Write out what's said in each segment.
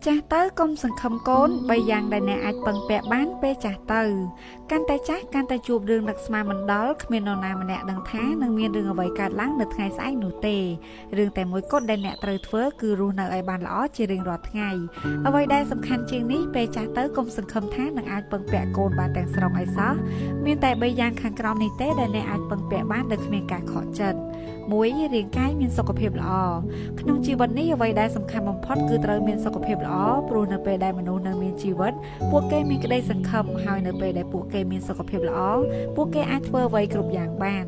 ចាស់ទៅកុំសង្ឃឹមកូនបីយ៉ាងដែលអ្នកអាចពឹងពាក់បានពេលចាស់ទៅកាន់តែចាស់កាន់តែជួបរឿងនឹកស្មានមិនដល់គ្មាននរណាម្នាក់ដឹងថានឹងមានរឿងអ្វីកើតឡើងនៅថ្ងៃស្អែកនោះទេរឿងតែមួយគត់ដែលអ្នកត្រូវធ្វើគឺរស់នៅឲ្យបានល្អជារៀងរាល់ថ្ងៃអ្វីដែលសំខាន់ជាងនេះពេលចាស់ទៅកុំសង្ឃឹមថានឹងអាចពឹងពាក់កូនបានទាំងស្រុងអីសោះមានតែបីយ៉ាងខាងក្រោមនេះទេដែលអ្នកអាចពឹងពាក់បានដោយគ្មានការខកចិត្ត1រាងកាយមានសុខភាពល្អក្នុងជីវិតនេះអ្វីដែលសំខាន់បំផុតគឺត្រូវមានសុខភាពល្អព្រោះនៅពេលដែលមនុស្សនៅមានជីវិតពួកគេមានក្តីសង្ឃឹមហើយនៅពេលដែលពួកគេមានសុខភាពល្អពួកគេអាចធ្វើអ្វីគ្រប់យ៉ាងបាន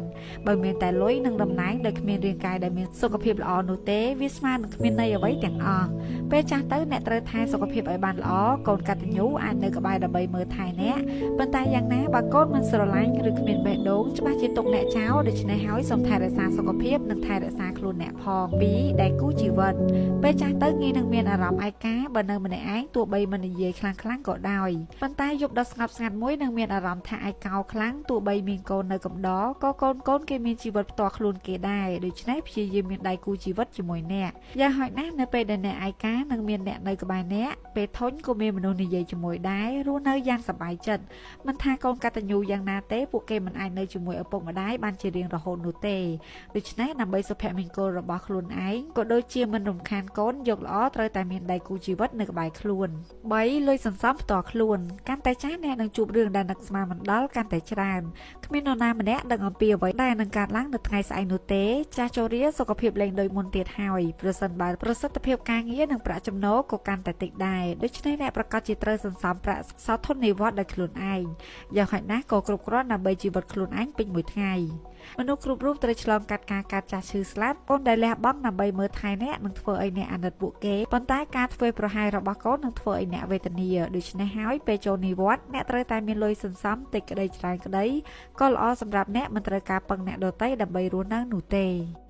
បើមានតែលុយនិងតំណែងដោយគ្មានរាងកាយដែលមានសុខភាពល្អនោះទេវាស្មើនឹងគ្មានន័យអ្វីទាំងអស់ពេលចាស់ទៅអ្នកត្រូវថែសុខភាពឲ្យបានល្អកូនកតញ្ញូអាចនៅក្បែរដើម្បីមើលថែអ្នកប៉ុន្តែយ៉ាងណាបើកូនមិនស្រឡាញ់ឬគ្មានបេះដូងច្បាស់ជាទុកអ្នកចោលដូច្នេះហើយសូមថែរក្សាសុខភាពនិងថែរក្សាខ្លួនអ្នកផង2ដៃគូជីវិតពេលចាស់ទៅងាយនឹងមានអារម្មណ៍ឯកាបើនៅម្នាក់ឯងទោះបីមិននិយាយខ្លាំងៗក៏ដោយប៉ុន្តែយប់ដ៏ស្ងប់ស្ងាត់មួយនឹងមានអារម្មណ៍ថាឯកោខ្លាំងទោះបីមានកូននៅកំដរក៏កូនកូនគេមានជីវិតផ្ទាល់ខ្លួនគេដែរដូច្នេះព្យាយាមមានដៃគូជីវិតជាមួយអ្នកយ៉ាងហោចណាស់នៅពេលដែលអ្នកឯកានឹងមានអ្នកនៅក្បែរអ្នកពេលធុញក៏មានមនុស្សនិយាយជាមួយដែររស់នៅយ៉ាងសប្បាយចិត្តមិនថាកូនកតញ្ញូយ៉ាងណាទេពួកគេមិនអាចនៅជាមួយឪពុកម្ដាយបានជារៀងរហូតនោះទេដូច្នេះដើម្បីសុភមង្គលរបស់ខ្លួនឯងក៏ដូចជាមិនរំខានកូនយកល្អត្រូវតែមានដៃគូជីវិតនៅក្បែរខ្លួន3លុយសន្សំផ្ទាល់ខ្លួនកាន់តែចាស់អ្នកនឹងជួបរឿងដែលនឹកស្មានមិនដល់កាន់តែច្រើនគ្មាននរណាម្នាក់ដឹងអំពីអ្វីដែលនឹងកើតឡើងនៅថ្ងៃស្អែកនោះទេចាស់ជរាសុខភាពលែងដូចមុនទៀតហើយប្រសិនបើប្រសិទ្ធភាពការងារនិងប្រាក់ចំណូលក៏កាន់តែតិចដែរដូច្នេះអ្នកប្រកាសជាត្រូវសន្សំប្រាក់សោធននិវត្តន៍ដោយខ្លួនឯងយ៉ាងហោចណាស់ក៏គ្រប់គ្រាន់ដើម្បីជីវិតខ្លួនឯងពេញមួយថ្ងៃមនុស្សគ្រប់រូបត្រូវឆ្លងកាត់ការកាត់ចាស់ឈឺស្លាប់កូនដែលលះបង់ដើម្បីមើលថែអ្នកនឹងធ្វើឲ្យអ្នកអាណិតពួកគេប៉ុន្តែការធ្វើប្រហែសរបស់កូននឹងធ្វើឲ្យអ្នកវេទនាដូច្នេះហើយពេលចូលនិវត្តន៍អ្នកត្រូវតែមានលុយសន្សំតិចក្តីច្រើនក្តីក៏ល្អសម្រាប់អ្នកមិនត្រូវការពឹងអ្នកដទៃដើម្បីរស់នៅនោះទេ។